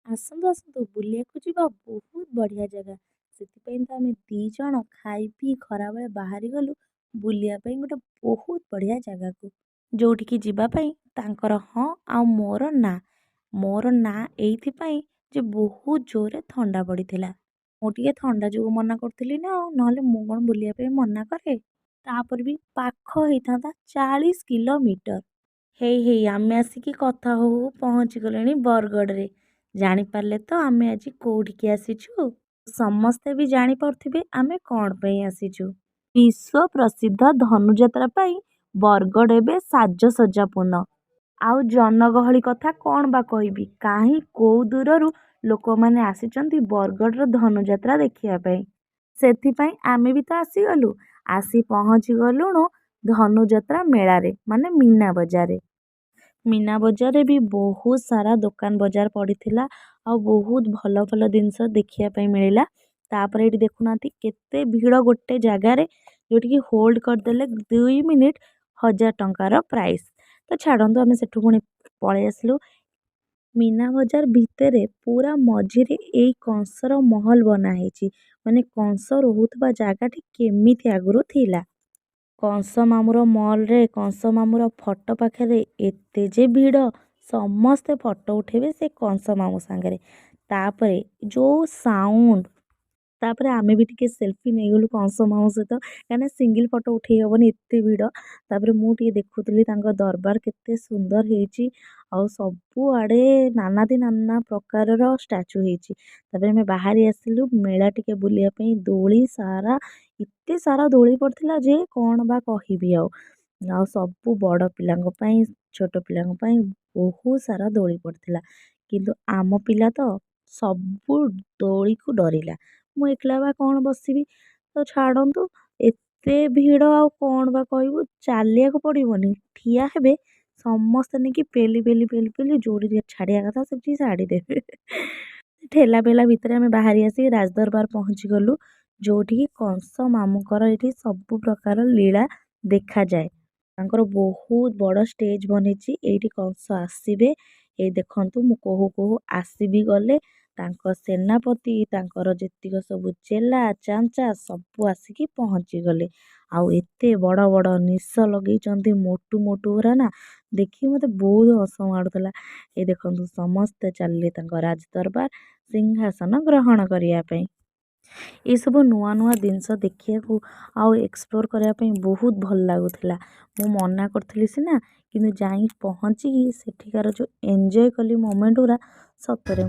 ଆସନ୍ତୁ ଆସନ୍ତୁ ବୁଲିବାକୁ ଯିବା, ବହୁତ ବଢ଼ିଆ ଜାଗା। ସେଥିପାଇଁ ତ ଆମେ ଦୁଇ ଜଣ ଖାଇ ପିଇ ଖରାବେଳେ ବାହାରିଗଲୁ ବୁଲିବା ପାଇଁ ଗୋଟେ ବହୁତ ବଢ଼ିଆ ଜାଗାକୁ, ଯେଉଁଠିକି ଯିବା ପାଇଁ ତାଙ୍କର ହଁ ଆଉ ମୋର ନା। ମୋର ନା ଏଇଥିପାଇଁ ଯେ ବହୁତ ଜୋରରେ ଥଣ୍ଡା ପଡ଼ିଥିଲା। ମୁଁ ଟିକେ ଥଣ୍ଡା ଯୋଗୁଁ ମନା କରୁଥିଲି ନା ଆଉ, ନହେଲେ ମୁଁ କ'ଣ ବୁଲିବା ପାଇଁ ମନା କରେ? ତାପରେ ବି ପାଖ ହେଇଥାନ୍ତା, 40 କିଲୋମିଟର। ହେଇ ହେଇ ଆମେ ଆସିକି କଥା ହଉ ହଉ ପହଞ୍ଚିଗଲେଣି ବରଗଡ଼ରେ। ଜାଣିପାରିଲେ ତ ଆମେ ଆଜି କେଉଁଠିକି ଆସିଛୁ? ସମସ୍ତେ ବି ଜାଣିପାରୁଥିବେ ଆମେ କ'ଣ ପାଇଁ ଆସିଛୁ। ବିଶ୍ୱ ପ୍ରସିଦ୍ଧ ଧନୁଯାତ୍ରା ପାଇଁ ବରଗଡ଼ ଏବେ ସାଜସଜ୍ଜାପୂର୍ଣ୍ଣ। ଆଉ ଜନଗହଳି କଥା କ'ଣ ବା କହିବି, କାହିଁ କେଉଁ ଦୂରରୁ ଲୋକମାନେ ଆସିଛନ୍ତି ବରଗଡ଼ର ଧନୁଯାତ୍ରା ଦେଖିବା ପାଇଁ। ସେଥିପାଇଁ ଆମେ ବି ତ ଆସିଗଲୁ, ଆସି ପହଞ୍ଚି ଗଲୁଣୁ ଧନୁଯାତ୍ରା ମେଳାରେ, ମାନେ ମୀନା ବଜାରରେ। ମୀନା ବଜାରରେ ବି ବହୁତ ସାରା ଦୋକାନ ବଜାର ପଡ଼ିଥିଲା ଆଉ ବହୁତ ଭଲ ଭଲ ଜିନିଷ ଦେଖିବା ପାଇଁ ମିଳିଲା। ତାପରେ ଏଇଠି ଦେଖୁନାହାନ୍ତି କେତେ ଭିଡ଼ ଗୋଟେ ଜାଗାରେ, ଯେଉଁଠିକି ହୋଲ୍ଡ କରିଦେଲେ 2 ମିନିଟ୍ 1000 ଟଙ୍କାର ପ୍ରାଇସ୍। ତ ଛାଡ଼ନ୍ତୁ, ଆମେ ସେଠୁ ପୁଣି ପଳେଇ ଆସିଲୁ। ମୀନା ବଜାର ଭିତରେ ପୁରା ମଝିରେ ଏଇ କଂସର ମହଲ ବନା ହେଇଛି, ମାନେ କଂସ ରହୁଥିବା ଜାଗାଟି କେମିତି ଆଗରୁ ଥିଲା। କଂସ ମାମୁଁର ମହଲରେ କଂସ ମାମୁଁର ଫଟୋ ପାଖରେ ଏତେ ଯେ ଭିଡ଼, ସମସ୍ତେ ଫଟୋ ଉଠେଇବେ ସେ କଂସ ମାମୁଁ ସାଙ୍ଗରେ। ତାପରେ ଯେଉଁ ସାଉଣ୍ଡ, ତାପରେ ଆମେ ବି ଟିକେ ସେଲ୍ଫି ନେଇଗଲୁ କଂସ ମାମୁଁ ସହିତ, କାହିଁକିନା ସିଙ୍ଗିଲ୍ ଫଟୋ ଉଠେଇ ହେବନି, ଏତେ ଭିଡ଼। ତାପରେ ମୁଁ ଟିକେ ଦେଖୁଥିଲି ତାଙ୍କ ଦରବାର କେତେ ସୁନ୍ଦର ହେଇଛି ଆଉ ସବୁଆଡ଼େ ନାନାଦି ନାନା ପ୍ରକାରର ଷ୍ଟାଚୁ ହେଇଛି। ତାପରେ ଆମେ ବାହାରି ଆସିଲୁ ମେଳା ଟିକେ ବୁଲିବା ପାଇଁ। ଦୋଳି ସାରା, ଏତେ ସାରା ଦୋଳି ପଡ଼ିଥିଲା ଯେ କ'ଣ ବା କହିବି। ଆଉ ସବୁ ବଡ଼ ପିଲାଙ୍କ ପାଇଁ, ଛୋଟ ପିଲାଙ୍କ ପାଇଁ ବହୁତ ସାରା ଦୋଳି ପଡ଼ିଥିଲା। କିନ୍ତୁ ଆମ ପିଲା ତ ସବୁ ଦୋଳିକୁ ଡରିଲା, ମୁଁ ଏକଲା ବା କ'ଣ ବସିବି? ତ ଛାଡ଼ନ୍ତୁ, ଏତେ ଭିଡ଼ ଆଉ କ'ଣ ବା କହିବୁ। ଚାଲିବାକୁ ପଡ଼ିବନି, ଠିଆ ହେବେ, ସମସ୍ତେ ନେଇକି ପେଲି ପେଲି ପେଲି ପେଲି ଯେଉଁଠି ଛାଡ଼ିବା କଥା ସେଠି ଛାଡ଼ିଦେବେ। ଠେଲା ପେଲା ଭିତରେ ଆମେ ବାହାରି ଆସି ରାଜଦରବାର ପହଞ୍ଚିଗଲୁ, ଯେଉଁଠିକି କଂସ ମାମୁଁଙ୍କର ଏଇଠି ସବୁ ପ୍ରକାର ଲୀଳା ଦେଖାଯାଏ। ତାଙ୍କର ବହୁତ ବଡ଼ ଷ୍ଟେଜ୍ ବନିଛି, ଏଇଠି କଂସ ଆସିବେ। ଏଇ ଦେଖନ୍ତୁ, ମୁଁ କହୁ କହୁ ଆସିବି ଗଲେ। ତାଙ୍କ ସେନାପତି, ତାଙ୍କର ଯେତିକ ସବୁ ଚେଲା ଚାମଚା ସବୁ ଆସିକି ପହଞ୍ଚିଗଲେ। ଆଉ ଏତେ ବଡ଼ ବଡ଼ ନିଶ ଲଗେଇଛନ୍ତି, ମୋଟୁ ମୋଟୁ ଗୁରା ନା, ଦେଖିକି ମୋତେ ବହୁତ ହସ ମାଡ଼ୁଥିଲା। ଏଇ ଦେଖନ୍ତୁ, ସମସ୍ତେ ଚାଲିଲେ ତାଙ୍କ ରାଜଦରବାର ସିଂହାସନ ଗ୍ରହଣ କରିବା ପାଇଁ। ଏସବୁ ନୂଆ ନୂଆ ଜିନିଷ ଦେଖିବାକୁ ଆଉ ଏକ୍ସପ୍ଲୋର୍ କରିବା ପାଇଁ ବହୁତ ଭଲ ଲାଗୁଥିଲା। ମୁଁ ମନା କରୁଥିଲି ସିନା, କିନ୍ତୁ ଯାଇ ପହଞ୍ଚିକି ସେଠିକାର ଯେଉଁ ଏନ୍ଜୟ କଲି ମୋମେଣ୍ଟ ଗୁଡ଼ା, ସତରେ।